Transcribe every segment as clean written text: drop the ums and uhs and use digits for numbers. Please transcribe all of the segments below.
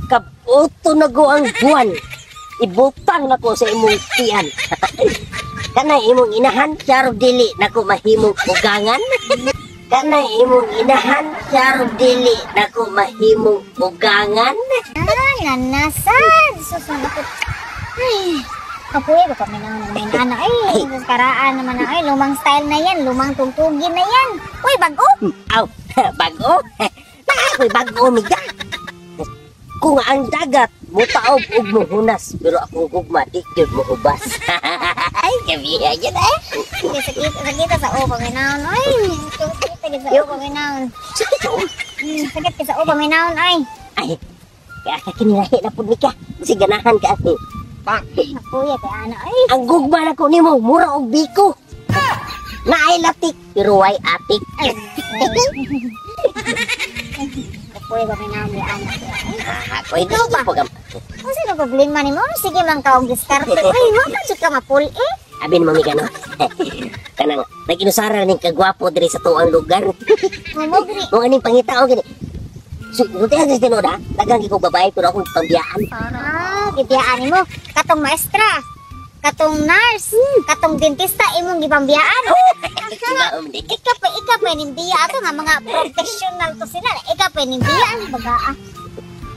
Kabuto na ko ang buwan. Ibutang na ko sa imong tiyan. Kana imong inahan, syarog dili nako mahimong ugangan. Kana imong inahan, syarog dili nako mahimong ugangan. Ah, nanasad. Susunod ko. Ay, kapuya ba kami na may nana? Ay, sus karaan naman na. Ay, lumang style na yan. Lumang tugtugin na yan. Uy, bago. Aw, bago. Naako'y bago, miga. Kung ang dagat mutaob ug muhunas, pero akong gugma di gyud mohubas. Ay, kabiya yun eh. Ay, sakit, sakit sa ulo, paminaon. Ay, sakit sa ulo, paminaon. Sakit sa ulo. Sakit sa ulo, paminaon. Ay, Ay, kaya ka kinilahi na pud ni ka. Kasi ganahan ka ate. kapuya kay ana. Ay, Ang gugma na ko nimo, mura og biko. Naay latik, pero way atik. Kapuya ba paminaon di ana. Ah, ako hindi po gam. Kung sino problema nimo, sige man ka og diskarte. Ay, wa man jud ka mapul eh. Abi ni mami kano. Kanang nag-inusara ning kagwapo diri sa tuang lugar. Mumugri. Mo aning pangitao gini. So, buti ang tinuod ha. Daghang ko babae pero akong pambiyaan. Ah, gibiyaan nimo katong maestra, katong nurse, katong dentista imong gipambiyaan. Di. Ika pa nimbiya ato nga mga professional to sila. Ika pa nimbiyaan baga. Ah.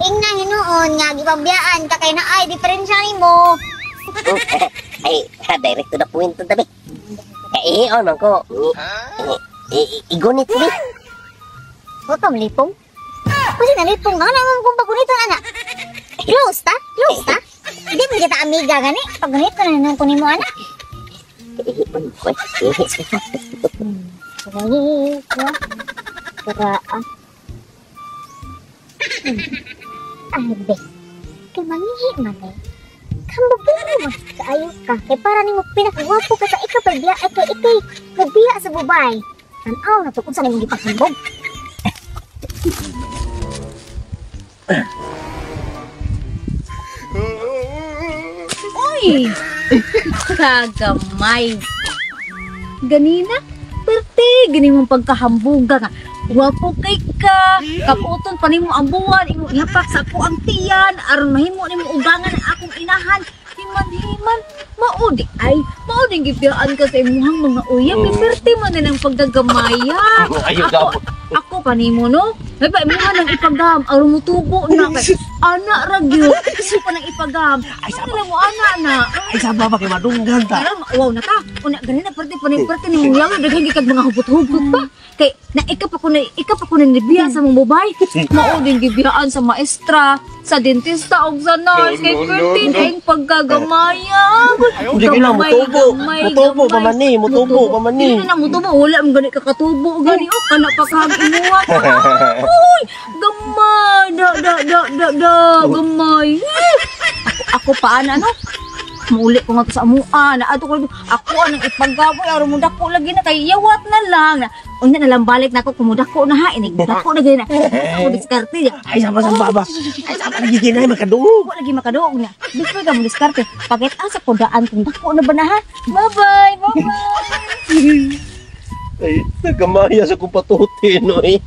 Ingna hinuon nga gipambiyaan ka kay na ay diferensya nimo. Ay, direct to the point to tabi. Kay on man ko. Igunit ni. Wa ka malipong. Kasi nalipong ka na kung pagunito na na. Close ta? Close ta? Hindi mo kita amiga gani. Pagunito na nang kunin mo ana. On ko. Karaa. Ay, be. Kay mangihi man eh. Kambog mo kaayo ka. Kay para nimo pinakagwapo ka sa ikaw pa biya ay kay ikay nagbiya sa bubay. Tan-aw na to kung saan imong gipahambog. Uy! Kagamay. Ganina, perte, gani mong pagkahambuga nga. Gwapo kay ka, kaputon pa nimo ang buwan, imong ihapak sa ako ang tiyan, aron mahimo nimo ugangan ang akong inahan. Himan-himan, maudi ay, maudi gibiyaan ka sa imuhang mga uyab, oh. Perte man din ang pagkagamaya. Ayaw Ako, ako pa nimo no? Ay ba imuha nang ipagam aron mutubo na kay ana ra gyud. Ako pa nang ipagam. Ay, Ay, na mo ana na. Ay, sama ba kay madunggan ta? Pero wow na ka. Una gani na parte pa ni parte ni mong yawa daghan gikag mga hugot-hugot pa. Kay na ika pa ko na ika pa ko na nibiya sa mong babae. Mao din gibiyaan sa maestra, sa dentista og sa nurse kay No, no, perti no, no. kay pagkagamaya. Hindi kailangan mutubo. Gamay, Mutubo gamay. pa man ni, mutubo pa man ni. Dili na mutubo, wala man gani kakatubo gani oh kana pa kag imuha. Uy, gamay da da da da da gamay. Eh, Ako, ako pa ana no. Muuli ko nga to sa amua na ato ko ako anang ipagaboy aron mo dako lagi na kay yawat na lang na unya na lang balik na ako kumudako na ha inig dako na gani na ako diskarte ya Ay, sama sa baba. Ay, sama lagi kinay makadungog. Wa lagi makadungog na before ka mo diskarte pakit asa ko daan kung dako na ba na ha. Bye bye, bye bye. Ay, nagamaya sa kong patuti, no eh.